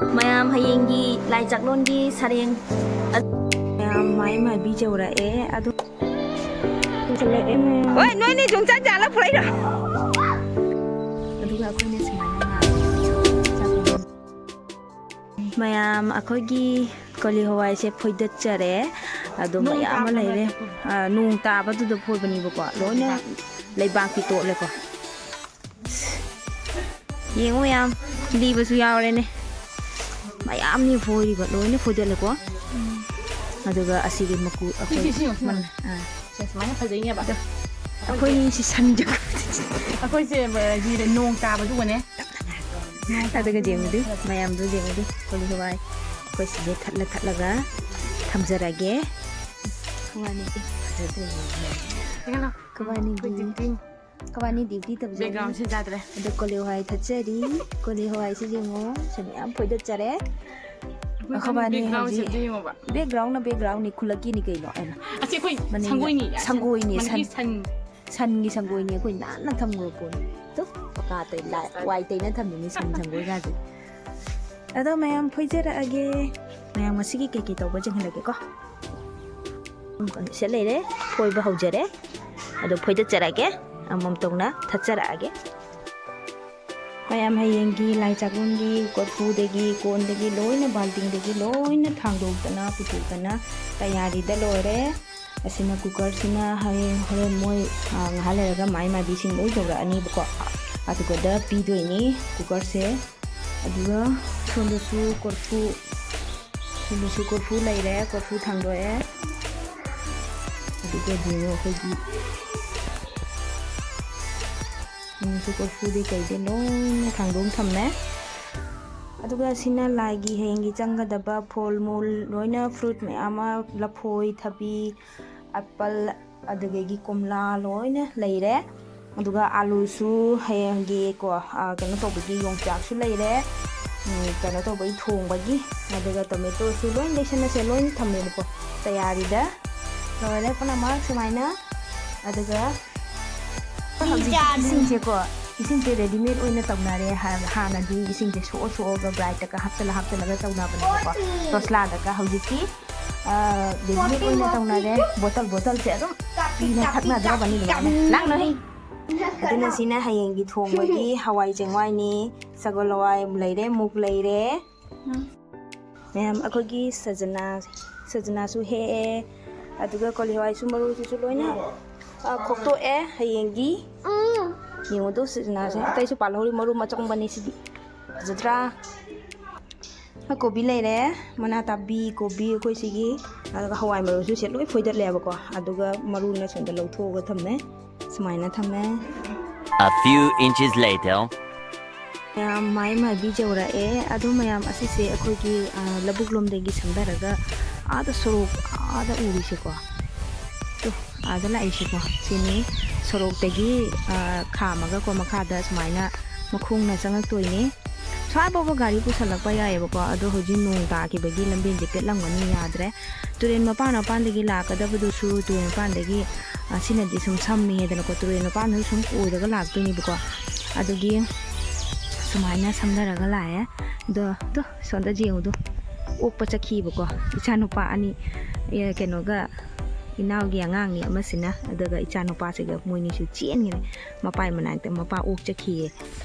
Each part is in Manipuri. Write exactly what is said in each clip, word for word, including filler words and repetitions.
ꯃꯌꯥꯝ ꯍꯌꯦꯡꯒꯤ ꯂꯥꯏ ꯆꯥꯛꯂꯣꯟꯒꯤ ꯁꯔꯦꯡ꯫ ꯃꯌꯥꯝ ꯃꯥꯏ ꯃꯥꯏꯕꯤ ꯌꯧꯔꯛꯑꯦ ꯑꯗꯨ꯫ ꯄꯨꯁꯜꯂꯛꯑꯦ ꯃꯌꯥꯝ꯫ ꯍꯣꯏ, ꯅꯣꯏꯅꯤ ꯁꯨꯝ ꯆꯠ ꯆꯠꯂ ꯄꯨꯔꯛꯏꯔꯣ? ꯑꯗꯨꯒ ꯑꯩꯈꯣꯏꯅ ꯁꯨꯃꯥꯏꯅ ꯉꯥ ꯆꯥꯛ ꯊꯣꯡꯉꯤ꯫ ꯃꯌꯥꯝ ꯑꯩꯈꯣꯏꯒꯤ ꯀꯣꯂꯤ ꯍꯋꯥꯏꯁꯦ ꯐꯣꯏꯗꯠꯆꯔꯦ꯫ ꯑꯗꯣ ꯅꯣꯡ ꯃꯌꯥꯝ ꯑꯃ ꯇꯥꯕ ꯂꯩꯔꯦ꯫ ꯃꯔꯛꯇ꯫ ꯑꯥ, ꯅꯣꯡ ꯇꯥꯕꯗꯨꯗ ꯐꯣꯏꯕꯅꯦꯕꯀꯣ꯫ ꯂꯣꯏꯅ ꯂꯩꯕꯥꯛ꯫ ꯂꯩꯕꯥꯛꯇꯤ ꯇꯣꯠꯂꯦꯀꯣ꯫ ꯌꯦꯡꯉꯨ ꯃꯌꯥꯝ, ꯂꯤꯕꯁꯨ ꯌꯥꯎꯔꯦꯅꯦ꯫ ꯃꯌꯥꯝꯅꯤ ꯐꯣꯏꯔꯤꯕ, ꯂꯣꯏꯅ ꯐꯣꯏꯗꯠꯂꯦꯀꯣ꯫ ꯎꯝ꯫ ꯑꯗꯨꯒ ꯑꯁꯤꯒꯤ ꯃꯀꯨ ꯁꯤ, ꯁꯤ, ꯁꯤ ꯌꯦꯡꯉꯨ, ꯁꯤ ꯌꯦꯡꯉꯨ꯫ ꯑꯩꯈꯣꯏ ꯁꯦ ꯁꯨꯃꯥꯏꯅ ꯐꯖꯩꯅꯦꯕ꯫ ꯑꯗꯣ ꯑꯩꯈꯣꯏꯅꯤ ꯁꯤ ꯁꯟ ꯖꯒꯣꯏ꯫ ꯑꯩꯈꯣꯏꯁꯦ, ꯑ, ꯁꯤꯗ ꯅꯣꯡ ꯇꯥꯕꯗꯨꯒꯅꯦ꯫ ꯑꯗꯨꯒ ꯌꯦꯡꯉꯨꯗꯤ, ꯃꯌꯥꯝꯗꯨ ꯌꯦꯡꯉꯨꯗꯤ, ꯀꯣꯂꯤ ꯍꯋꯥꯏ꯫ ꯑꯩꯈꯣꯏ ꯁꯤꯁꯦ ꯊꯠꯂ ꯊꯠꯂꯒ ꯊꯝꯖꯔꯒꯦ꯫ ꯈꯪꯉꯅꯤꯗꯤ ꯐꯖꯗꯣꯏꯅꯦ꯫ ꯌꯦꯡꯉꯣ꯫ ꯈꯪꯉꯅꯤꯗꯤ꯫ ꯑꯩꯈꯣꯏ duty꯫ ꯀꯕꯥꯅꯤ duty ꯇꯧꯖꯔꯤ꯫ Background ꯁꯤ ꯌꯥꯗ꯭ꯔꯦ꯫ ꯑꯗꯣ ꯀꯣꯂꯤ ꯍꯋꯥꯏ ꯊꯠꯆꯔꯤ꯫ ꯀꯣꯂꯤ ꯍꯋꯥꯏꯁꯤ ꯌꯦꯡꯉꯣ, ꯁꯤ ꯃꯌꯥꯝ ꯐꯣꯏꯗꯠꯆꯔꯦ꯫ ꯑꯩꯈꯣꯏ ꯑꯩꯈꯣꯏꯕꯥꯅꯤ background ꯁꯤ ꯍꯧꯖꯤꯛ ꯑꯝꯇ ꯌꯦꯡꯉꯣꯕ꯫ Background ꯅ background ꯅꯤ, ꯈꯨꯜꯂꯛꯀꯤꯅꯤ ꯀꯩꯅꯣ ꯑꯩꯅ꯫ ꯑꯁꯤ ꯑꯩꯈꯣꯏ ꯃꯅꯤꯡꯗ ꯁꯪꯒꯣꯏꯅꯤ, ꯁꯟ-, ꯁꯪꯒꯣꯏꯅꯤ, ꯃꯅꯤꯡꯒꯤ ꯁꯟ-, ꯁꯟ꯫ ꯁꯟꯒꯤ ꯁꯪꯒꯣꯏꯅꯤ ꯑꯩꯈꯣꯏ ꯅꯥꯟꯅ ꯊꯝꯈ꯭ꯔ ꯄꯣꯠꯅꯤ꯫ ꯇꯨ, ꯄꯀꯥ ꯇꯩ-, ꯂꯥ-, ꯋꯥꯏ ꯇꯩꯅ ꯊꯝꯃꯤꯅꯤ ꯁꯟ ꯁꯪꯒꯣꯏꯒꯥꯁꯦ꯫ ꯑꯗꯣ ꯃꯌꯥꯝ ꯐꯣꯏꯖꯔꯛꯑꯒꯦ꯫ ꯃꯌꯥꯝ ꯉꯁꯤꯒꯤ ꯀꯩꯀꯩ ꯇꯧꯕ ꯌꯦꯡꯍꯜꯂꯒꯦꯀꯣ꯫ ꯁꯤꯗ ꯂꯩꯔꯦ, ꯐꯣꯏꯕ ꯍꯧꯖꯔꯦ꯫ ꯑꯗꯣ ꯐꯣꯏꯗꯠꯆꯔꯛꯑꯒꯦ, ꯑꯃꯃꯝ ꯇꯧꯅ ꯊꯠꯆꯔꯛꯑꯒꯦ꯫ ꯃꯌꯥꯝ ꯍꯌꯦꯡꯒꯤ ꯂꯥꯏ ꯆꯥꯛꯂꯣꯟꯒꯤ ꯀꯣꯔꯐꯨꯗꯒꯤ, ꯀꯣꯟꯗꯒꯤ ꯂꯣꯏꯅ, ꯕꯥꯜꯇꯤꯟꯗꯒꯤ ꯂꯣꯏꯅ ꯊꯥꯡꯗꯣꯛꯇꯅ ꯄꯨꯊꯣꯛꯇꯅ ꯇꯌꯥꯔꯤꯗ ꯂꯣꯏꯔꯦ꯫ ꯑꯁꯤꯅ cooker ꯁꯤꯅ ꯍꯌꯦꯡ ꯍꯣꯔꯦꯟ ꯃꯣꯏ, ꯑ, ꯉꯥꯏꯍꯥꯛ ꯂꯩꯔꯒ ꯃꯥꯏ ꯃꯥꯏꯕꯤꯁꯤꯡ ꯂꯣꯏ ꯌꯧꯔꯛꯑꯅꯤꯕꯀꯣ꯫ ꯑꯗꯨꯒꯗ ꯄꯤꯗꯣꯏꯅꯤ cooker ꯁꯦ꯫ ꯑꯗꯨꯒ ꯁꯣꯝꯗꯁꯨ ꯀꯣꯔꯐꯨ, ꯁꯣꯝꯗꯁꯨ ꯀꯣꯔꯐꯨ ꯂꯩꯔꯦ, ꯀꯣꯔꯐꯨ ꯊꯥꯡꯗꯣꯛꯑꯦ꯫ ꯑꯗꯨꯒ ꯌꯦꯡꯉꯣ ꯑꯩꯈꯣꯏꯒꯤ ꯁꯣꯝꯗꯁꯨ ꯀꯣꯔꯐꯨꯗꯤ ꯀꯩꯗꯤ ꯂꯣꯏꯅ ꯊꯥꯡꯗꯣꯛ ꯊꯝꯃꯦ꯫ ꯑꯗꯨꯒ ꯁꯤꯅ ꯂꯥꯏꯒꯤ ꯍꯌꯦꯡꯒꯤ ꯆꯪꯒꯗꯕ ꯐꯣꯜ ꯃꯨꯜ ꯂꯣꯏꯅ, fruit ꯃꯌꯥꯝ ꯑꯃ, ꯂꯐꯣꯏ, ꯊꯕꯤ, apple, ꯑꯗꯨꯗꯒꯤ ꯀꯣꯝꯂꯥ ꯂꯣꯏꯅ ꯂꯩꯔꯦ꯫ ꯑꯗꯨꯒ ꯑꯂꯨꯁꯨ ꯍꯌꯦꯡꯒꯤ ꯀꯣ, ꯑ, ꯀꯩꯅꯣ ꯇꯧꯕꯒꯤ ꯌꯣꯡꯆꯥꯛꯁꯨ ꯂꯩꯔꯦ꯫ ꯎꯝ, ꯀꯩꯅꯣ ꯇꯧꯕꯒꯤ ꯊꯣꯡꯕꯒꯤ꯫ ꯑꯗꯨꯒ tomato ꯁꯨ ꯂꯣꯏ ꯂꯩꯁꯟ ꯂꯩꯁꯟ ꯂꯣꯏ ꯊꯝꯃꯦꯕꯀꯣ꯫ ꯇꯌꯥꯔꯤꯗ ꯂꯣꯏꯔꯦ ꯄꯨꯝꯅꯃꯛ ꯁꯨꯃꯥꯏꯅ꯫ ꯑꯗꯨꯒ ꯍꯧꯖꯤꯛ ꯏꯁꯤꯡꯁꯦꯀꯣ, ꯏꯁꯤꯡꯁꯦ ꯔꯦꯗꯤꯃꯦꯗ ꯑꯣꯏꯅ ꯇꯧꯅꯔꯦ꯫ ꯍꯥꯟꯅꯗꯤ ꯏꯁꯤꯡꯁꯦ ꯁꯣꯛꯑ ꯁꯣꯛꯑꯒ ꯕ꯭ꯔꯥꯏꯠꯇꯒ ꯍꯥꯞꯆꯜꯂ ꯍꯥꯞꯆꯜꯂꯒ ꯇꯧꯅꯕꯅꯦꯕꯀꯣ꯫ ꯇꯣꯁꯂꯥꯗꯒ꯫ ꯍꯧꯖꯤꯛꯇꯤ ꯔꯦꯗꯤꯃꯦꯗ ꯑꯣꯏꯅ ꯇꯧꯅꯔꯦ꯫ ꯕꯣꯇꯜ ꯕꯣꯇꯜꯁꯦ ꯑꯗꯨꯝ ꯄꯤꯅ ꯊꯛꯅꯗ꯭ꯔꯕꯅꯤ ꯑꯗꯨꯃꯥꯏꯅ꯫ ꯂꯥꯡꯅꯣꯍꯦ꯫ ꯑꯗꯨꯅ ꯁꯤꯅ ꯍꯌꯦꯡꯒꯤ ꯊꯣꯡꯕꯒꯤ ꯍꯋꯥꯏ ꯆꯦꯡꯋꯥꯏꯅꯤ꯫ ꯁꯒꯣꯜ ꯍꯋꯥꯏ ꯂꯩꯔꯦ, ꯃꯨꯛ ꯂꯩꯔꯦ꯫ ꯃꯌꯥꯝ ꯑꯩꯈꯣꯏꯒꯤ ꯁꯖꯅꯥ, ꯁꯖꯅꯥꯁꯨ ꯍꯦꯛꯑꯦ꯫ ꯑꯗꯨꯒ ꯀꯣꯂꯤ ꯍꯋꯥꯏꯁꯨ ꯃꯔꯨꯁꯤꯁꯨ ꯂꯣꯏꯅ ꯈꯣꯛꯇꯣꯛꯑꯦ ꯍꯌꯦꯡꯒꯤ꯫ ꯌꯦꯡꯉꯨꯗꯣ ꯁꯖꯅꯥꯁꯦ ꯑꯇꯩꯁꯨ ꯄꯥꯜꯍꯧꯔꯤ꯫ ꯃꯔꯨ ꯑꯆꯪꯕꯅꯤ ꯁꯤꯗꯤ꯫ ꯐꯖꯗ꯭ꯔꯥ? ꯀꯣꯕꯤ ꯂꯩꯔꯦ꯫ ꯃꯅꯥ ꯇꯥꯕꯤ ꯀꯣꯕꯤ ꯑꯩꯈꯣꯏ ꯁꯤꯒꯤ꯫ ꯑꯗꯨꯒ ꯍꯋꯥꯏ ꯃꯔꯨꯁꯨ ꯁꯦ ꯂꯣꯏ ꯐꯣꯏꯗꯠꯂꯦꯕꯀꯣ꯫ ꯑꯗꯨꯒ ꯃꯔꯨꯅ ꯁꯣꯝꯗ ꯂꯧꯊꯣꯛꯑꯒ ꯊꯝꯃꯦ꯫ ꯁꯨꯃꯥꯏꯅ ꯊꯝꯃꯦ꯫ A few inches later. ꯃꯌꯥꯝ ꯃꯥꯏ ꯃꯥꯏꯕꯤ ꯌꯧꯔꯛꯑꯦ꯫ ꯑꯗꯣ ꯃꯌꯥꯝ ꯑꯁꯤꯁꯦ ꯑꯩꯈꯣꯏꯒꯤ ꯂꯧꯕꯨꯛ ꯂꯣꯝꯗꯒꯤ ꯁꯝꯊꯔꯒ ꯑꯥꯗ ꯁꯣꯔꯣꯛ ꯑꯥꯗ ꯎꯔꯤꯁꯦꯀꯣ꯫ ꯇꯣ, ꯑꯥꯗ ꯂꯥꯛꯏꯁꯦꯀꯣ꯫ ꯁꯤꯅꯤ ꯁꯣꯔꯣꯛꯇꯒꯤ ꯈꯥꯝꯃꯒꯀꯣ ꯃꯈꯥꯗ ꯁꯨꯃꯥꯏꯅ ꯃꯈꯣꯡꯅ ꯆꯪꯉꯛꯇꯣꯏꯅꯦ꯫ ꯁ꯭ꯋꯥꯏ ꯐꯥꯎꯕ ꯒꯥꯔꯤ ꯄꯨꯁꯜꯂꯛꯄ ꯌꯥꯏꯑꯕꯀꯣ꯫ ꯑꯗꯣ ꯍꯧꯖꯤꯛ ꯅꯣꯡ ꯇꯥꯈꯤꯕꯒꯤ ꯂꯝꯕꯦꯟꯁꯦ ꯄꯦꯠꯂꯝꯒꯅꯤ, ꯌꯥꯗ꯭ꯔꯦ꯫ ꯇꯨꯔꯦꯟ ꯃꯄꯥꯟ ꯃꯄꯥꯟꯗꯒꯤ ꯂꯥꯛꯀꯗꯕꯗꯨꯁꯨ ꯇꯨꯔꯦꯟ ꯃꯄꯥꯟꯗꯒꯤ ꯁꯤꯅꯗꯤ ꯁꯨꯝ ꯁꯝꯃꯦꯗꯅꯀꯣ꯫ ꯇꯨꯔꯦꯟ ꯃꯄꯥꯟꯗꯁꯨ ꯁꯨꯝ ꯀꯣꯏꯔꯒ ꯂꯥꯛꯇꯣꯏꯅꯦꯕꯀꯣ꯫ ꯑꯗꯨꯒꯤ ꯁꯨꯃꯥꯏꯅ ꯁꯝꯊꯔꯒ ꯂꯥꯛꯑꯦ꯫ ꯑꯗꯣ ꯇꯣ ꯁꯣꯝꯗ ꯌꯦꯡꯉꯨꯗꯣ꯫ ꯑꯣꯛꯄ ꯆꯠꯈꯤꯕꯀꯣ ꯏꯆꯥꯅꯨꯄꯥ ꯑꯅꯤ꯫ ꯀꯩꯅꯣꯒ ꯏꯅꯥꯎꯒꯤ ꯑꯉꯥꯡꯅꯤ ꯑꯃꯁꯤꯅ꯫ ꯑꯗꯨꯒ ꯏꯆꯥꯅꯨꯄꯥꯁꯤꯒ ꯃꯣꯏꯅꯤꯁꯨ ꯆꯦꯟꯈ꯭ꯔꯦ꯫ ꯃꯄꯥꯏ ꯃꯅꯥꯛꯇ ꯃꯄꯥ ꯑꯣꯛ ꯆꯠꯈꯤꯌꯦ꯫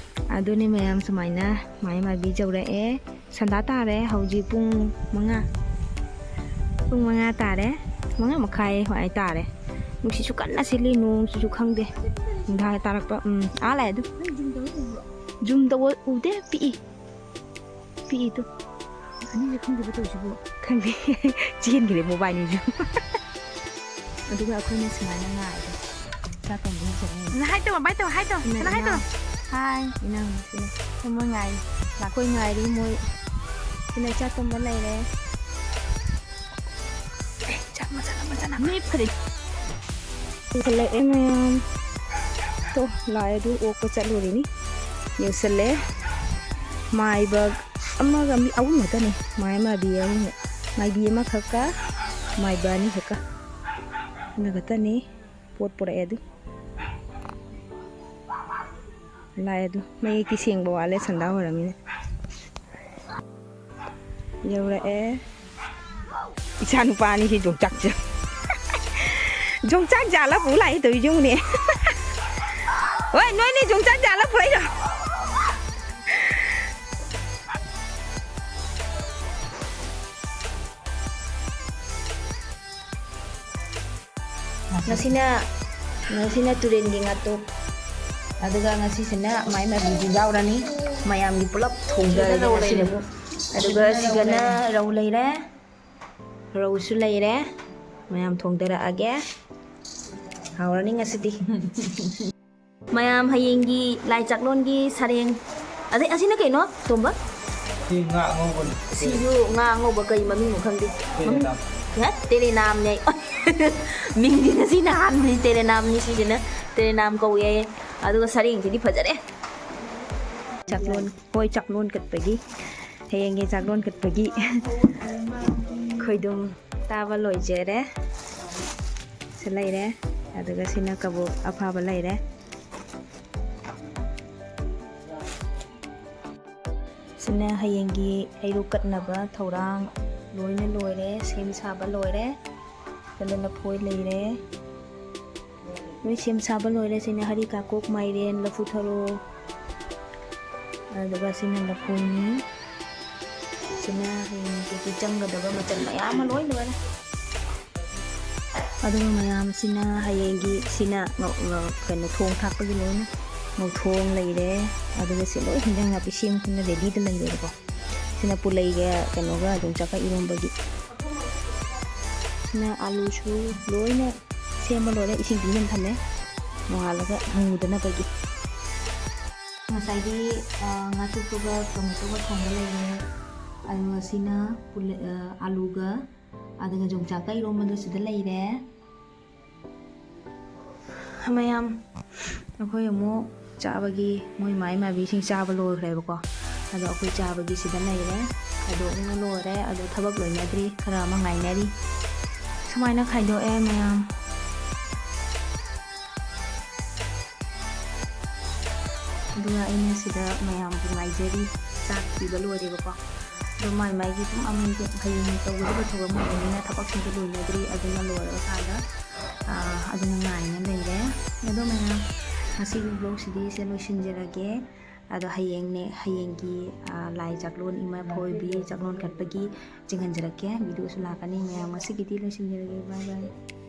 ꯑꯗꯨꯅꯤ ꯃꯌꯥꯝ ꯁꯨꯃꯥꯏꯅ ꯃꯥꯏ ꯃꯥꯏꯕꯤ ꯌꯧꯔꯛꯑꯦ꯫ ꯁꯟꯗꯥ ꯇꯥꯔꯦ ꯍꯧꯖꯤꯛ ꯄꯨꯡ ꯃꯉꯥ꯫ ꯄꯨꯡ ꯃꯉꯥ ꯇꯥꯔꯦ꯫ ꯃꯉꯥ ꯃꯈꯥꯏ ꯍꯣꯏ ꯇꯥꯔꯦ꯫ ꯅꯨꯡꯁꯤꯠꯁꯨ ꯀꯟꯅ ꯁꯤꯠꯂꯤ, ꯅꯣꯡꯁꯤꯁꯨ ꯈꯪꯗꯦ꯫ ꯅꯨꯡꯗꯥꯡ ꯇꯥꯔꯛꯄ꯫ ꯎꯝ, ꯑꯥ ꯂꯥꯛꯑꯦ ꯑꯗꯨ꯫ ꯖꯨꯝ ꯇꯧꯕ ꯎꯕ꯭ꯔꯣ? ꯖꯨꯝ ꯇꯧꯕ ꯎꯗꯦ, ꯄꯤꯛꯏ꯫ ꯄꯤꯛꯏꯗꯣ꯫ ꯑꯅꯤꯁꯦ ꯈꯪꯗꯦꯕ ꯇꯧꯔꯤꯁꯤꯕꯨ꯫ ꯈꯪꯗꯦ꯫ ꯆꯦꯟꯈ꯭ꯔꯦ ꯃꯣꯕꯥꯏꯜꯅꯤꯁꯨ꯫ ꯑꯗꯨꯒ ꯑꯩꯈꯣꯏꯅ ꯁꯨꯃꯥꯏꯅ ꯉꯥꯏꯔꯦ꯫ ꯆꯥꯛ ꯊꯣꯡꯕ ꯍꯧꯖꯔꯦ꯫ ꯅ ꯍꯥꯏ ꯇꯧ, ꯕꯥꯏ ꯇꯧ, ꯍꯥꯏ ꯇꯧ꯫ ꯏꯃꯥ, ꯅ ꯍꯥꯏ ꯇꯧ꯫ ꯏꯅꯥꯎ꯫ ꯍꯥꯏ꯫ ꯏꯅꯥꯎꯅꯨꯄꯤꯅ꯫ ꯃꯣꯏ ꯉꯥꯏꯔꯤ꯫ ꯑꯩꯈꯣꯏ ꯉꯥꯏꯔꯤ ꯃꯣꯏ꯫ ꯁꯤꯅ ꯆꯥꯛ ꯊꯣꯡꯕ ꯂꯩꯔꯦ꯫ ꯑꯦ, ꯆꯥꯛ ꯃꯆꯥ ꯑꯃ, ꯆꯥꯛ ꯑꯃ꯫ ꯃꯤ ꯐꯔꯦ꯫ ꯄꯨꯈꯠꯂꯛꯑꯦ ꯃꯌꯥꯝ꯫ ꯇꯣ, ꯂꯥꯛꯑꯦ ꯑꯗꯨ ꯑꯣꯛꯄ ꯆꯠꯂꯨꯔꯤꯅꯤ꯫ ꯌꯧꯁꯜꯂꯦ꯫ ꯃꯥꯏꯕ ꯑꯃꯒ ꯃꯤ ꯑꯍꯨꯝ ꯈꯛꯇꯅꯤ꯫ ꯃꯥꯏ ꯃꯥꯏꯕꯤ ꯑꯍꯨꯝ꯫ ꯃꯥꯏꯕꯤ ꯑꯃꯈꯛꯀ ꯃꯥꯏꯕ ꯑꯅꯤꯈꯛꯀ꯫ ꯑꯗꯨ ꯈꯛꯇꯅꯤ꯫ ꯄꯣꯠ ꯄꯨꯔꯛꯑꯦ ꯑꯗꯨ꯫ ꯂꯥꯛꯑꯦ ꯑꯗꯨ꯫ ꯃꯌꯦꯛꯇꯤ ꯁꯦꯡꯕ ꯋꯥꯠꯂꯦ, ꯁꯟꯗꯥ ꯑꯣꯏꯔꯝꯃꯤꯅꯦ꯫ ꯌꯧꯔꯛꯑꯦ꯫ ꯏꯆꯥ ꯅꯨꯄꯥ ꯑꯅꯤꯁꯤ ꯌꯣꯡꯆꯥꯛꯁꯦ꯫ ꯌꯣꯡꯆꯥꯛ ꯖꯥꯜꯂ ꯄꯨ ꯂꯥꯛꯏ ꯇꯧꯔꯤꯁꯦ ꯌꯦꯡꯉꯨꯅꯦ꯫ ꯍꯣꯏ, ꯅꯣꯏꯅꯦ ꯌꯣꯡꯆꯥꯛ ꯖꯥꯜꯂ ꯄꯨꯔꯛꯏꯗꯣ꯫ ꯉꯁꯤꯅ, ꯉꯁꯤꯅ ꯇꯨꯔꯦꯟꯒꯤ ꯉꯥꯇꯣꯛ, ꯑꯗꯨꯒ ꯉꯁꯤꯁꯤꯅ ꯃꯥꯏ ꯃꯥꯏꯕꯤꯁꯨ ꯌꯥꯎꯔꯅꯤ꯫ ꯃꯌꯥꯝꯒꯤ ꯄꯨꯂꯞ ꯊꯣꯡꯗꯔꯒꯦ ꯉꯁꯤꯅ ꯑꯃꯨꯛ꯫ ꯑꯗꯨꯒ ꯁꯤꯗꯅ ꯔꯧ ꯂꯩꯔꯦ, ꯔꯧꯁꯨ ꯂꯩꯔꯦ꯫ ꯃꯌꯥꯝ ꯊꯣꯡꯗꯔꯛꯑꯒꯦ꯫ ꯍꯥꯎꯔꯅꯤ ꯉꯁꯤꯗꯤ꯫ ꯃꯌꯥꯝ ꯍꯌꯦꯡꯒꯤ ꯂꯥꯏ ꯆꯥꯛꯂꯣꯟꯒꯤ ꯁꯔꯦꯡ꯫ ꯑꯗꯩ ꯑꯁꯤꯅ ꯀꯩꯅꯣ, ꯇꯣꯝꯕ? ꯁꯤ ꯉꯥ ꯑꯉꯧꯕꯅꯤ꯫ ꯁꯤꯁꯨ ꯉꯥ ꯑꯉꯧꯕ, ꯀꯩ ꯃꯃꯤꯡꯅꯣ ꯈꯪꯗꯦ꯫ ꯃꯃꯤꯡ ꯇꯦꯔꯦꯅꯥꯝ꯫ ꯍꯦ? ꯇꯦꯔꯦꯅꯥꯝꯅꯦ꯫ ꯃꯤꯡꯗꯤ ꯉꯁꯤꯅ ꯑꯍꯥꯟꯕꯅꯤ, ꯇꯦꯔꯦꯅꯥꯝꯅꯤ ꯁꯤꯁꯤꯅ꯫ ꯇꯦꯔꯦꯅꯥꯝ ꯀꯧꯋꯦ꯫ ꯑꯗꯨꯒ ꯁꯔꯦꯡꯁꯤꯗꯤ ꯐꯖꯔꯦ꯫ ꯆꯥꯛꯂꯣꯟ, ꯍꯣꯏ, ꯆꯥꯛꯂꯣꯟ ꯀꯠꯄꯒꯤ, ꯍꯌꯦꯡꯒꯤ ꯆꯥꯛꯂꯣꯟ ꯀꯠꯄꯒꯤ ꯈꯣꯏꯗꯨꯝ ꯇꯥꯕ ꯂꯣꯏꯖꯔꯦ꯫ ꯁꯤ ꯂꯩꯔꯦ꯫ ꯑꯗꯨꯒ ꯁꯤꯅ ꯀꯕꯣꯛ ꯑꯐꯕ ꯂꯩꯔꯦ꯫ ꯁꯤꯅ ꯍꯌꯦꯡꯒꯤ ꯍꯩꯔꯨꯛ ꯀꯠꯅꯕ ꯊꯧꯔꯥꯡ ꯂꯣꯏꯅ ꯂꯣꯏꯔꯦ, ꯁꯦꯝ ꯁꯥꯕ ꯂꯣꯏꯔꯦ꯫ ꯁꯤꯗ ꯂꯐꯣꯏ ꯂꯩꯔꯦ꯫ ꯂꯣꯏ ꯁꯦꯝ ꯁꯥꯕ ꯂꯣꯏꯔꯦ꯫ ꯁꯤꯅ ꯍꯔꯤ ꯀꯥꯀꯣꯛ, ꯃꯥꯏꯔꯦꯟ, ꯂꯐꯨ ꯊꯔꯣ, ꯑꯗꯨꯒ ꯁꯤꯅ ꯂꯐꯣꯏꯅꯤ꯫ ꯁꯤꯅ ꯍꯌꯦꯡꯒꯤ ꯆꯪꯒꯗꯕ ꯃꯆꯜ ꯃꯌꯥꯝ ꯑꯃ ꯂꯣꯏ ꯂꯣꯏꯔꯦ꯫ ꯑꯗꯨꯒ ꯃꯌꯥꯝꯁꯤꯅ ꯍꯌꯦꯡꯒꯤ, ꯁꯤꯅ ꯉꯧ-, ꯉꯧ-, ꯀꯩꯅꯣ, ꯊꯣꯡ ꯊꯥꯛꯄꯒꯤ ꯂꯣꯏꯅ ꯉꯧꯊꯣꯡ ꯂꯩꯔꯦ꯫ ꯑꯗꯨꯒ ꯁꯤ ꯂꯣꯏ ꯍꯤꯟꯖꯥꯡ ꯅꯥꯄꯤ ꯁꯦꯝ ꯊꯨꯅ ꯔꯦꯗꯤꯗ ꯂꯩꯔꯦꯕꯀꯣ꯫ ꯁꯤꯅ ꯄꯨꯂꯩꯒ ꯀꯩꯅꯣꯒ ꯌꯣꯡꯆꯥꯛꯀ ꯏꯔꯣꯝꯕꯒꯤ꯫ ꯁꯤꯅ ꯑꯂꯨꯁꯨ ꯂꯣꯏꯅ ꯁꯦꯝꯕ ꯂꯣꯏꯔꯦ, ꯏꯁꯤꯡ ꯇꯤꯡꯗꯅ ꯊꯝꯃꯦ, ꯅꯣꯡꯉꯥꯜꯂꯒ ꯃꯨꯗꯅꯕꯒꯤ꯫ ꯉꯁꯥꯏꯒꯤ, ꯑ, ꯉꯥꯆꯣꯛꯇꯨꯒ ꯇꯣꯃꯦꯇꯣꯒ ꯊꯣꯡꯕ ꯂꯩꯔꯦ꯫ ꯑꯗꯨꯒ ꯁꯤꯅ ꯄꯨꯂ-, ꯑ, ꯑꯂꯨꯒ, ꯑꯗꯨꯒ ꯌꯣꯡꯆꯥꯛꯀ ꯏꯔꯣꯝꯕꯗꯣ ꯁꯤꯗ ꯂꯩꯔꯦ꯫ ꯃꯌꯥꯝ, ꯑꯩꯈꯣꯏ ꯑꯃꯨꯛ ꯆꯥꯕꯒꯤ, ꯃꯣꯏ ꯃꯥꯏ ꯃꯥꯏꯕꯤꯁꯤꯡ ꯆꯥꯕ ꯂꯣꯏꯈ꯭ꯔꯦꯕꯀꯣ꯫ ꯑꯗꯣ ꯑꯩꯈꯣꯏ ꯆꯥꯕꯒꯤ ꯁꯤꯗ ꯂꯩꯔꯦ꯫ ꯈꯥꯏꯗꯣꯛꯅ ꯂꯣꯏꯔꯦ꯫ ꯑꯗꯣ ꯊꯕꯛ ꯂꯣꯏꯅꯗ꯭ꯔꯤ, ꯈꯔ ꯑꯃ ꯉꯥꯏꯅꯔꯤ꯫ ꯁꯨꯃꯥꯏꯅ ꯈꯥꯏꯗꯣꯛꯑꯦ ꯃꯌꯥꯝ꯫ ꯑꯗꯨꯒ ꯑꯩꯅ ꯁꯤꯗ ꯃꯌꯥꯝꯕꯨ ꯉꯥꯏꯖꯔꯤ꯫ ꯆꯥꯛ ꯄꯤꯕ ꯂꯣꯏꯔꯦꯕꯀꯣ꯫ ꯑꯗꯣ ꯃꯥꯏ ꯃꯥꯏꯒꯤ ꯑꯗꯨꯝ ꯑꯃꯒꯤ ꯍꯌꯦꯡ ꯇꯧꯒꯗꯕ ꯊꯧꯔꯝ ꯑꯣꯏꯕꯅꯤꯅ ꯊꯕꯛꯁꯤꯡꯗꯣ ꯂꯣꯏꯅꯗ꯭ꯔꯤ꯫ ꯑꯗꯨꯅ ꯂꯣꯏꯔꯀꯥꯟꯗ, ꯑꯥ, ꯑꯗꯨꯝ ꯉꯥꯏꯅ ꯂꯩꯔꯦ꯫ ꯑꯗꯣ ꯃꯌꯥꯝ, ꯉꯁꯤꯒꯤ vlogꯁꯤꯗꯤ ꯁꯤꯗ ꯂꯣꯏꯁꯤꯟꯖꯔꯒꯦ꯫ ꯑꯗꯣ ꯍꯌꯦꯡꯅꯦ, ꯍꯌꯦꯡꯒꯤ, ꯑꯥ, ꯂꯥꯏ ꯆꯥꯛꯂꯣꯟ, ꯏꯃꯥ ꯏꯕꯦꯟ ꯆꯥꯛꯂꯣꯟ ꯀꯠꯄꯒꯤ ꯆꯤꯡꯍꯟꯖꯔꯛꯀꯦ꯫ Videoꯁꯨ ꯂꯥꯛꯀꯅꯤ ꯃꯌꯥꯝ꯫ ꯉꯁꯤꯒꯤꯗꯤ ꯂꯣꯏꯁꯤꯟꯖꯔꯒꯦ꯫ Bye bye꯫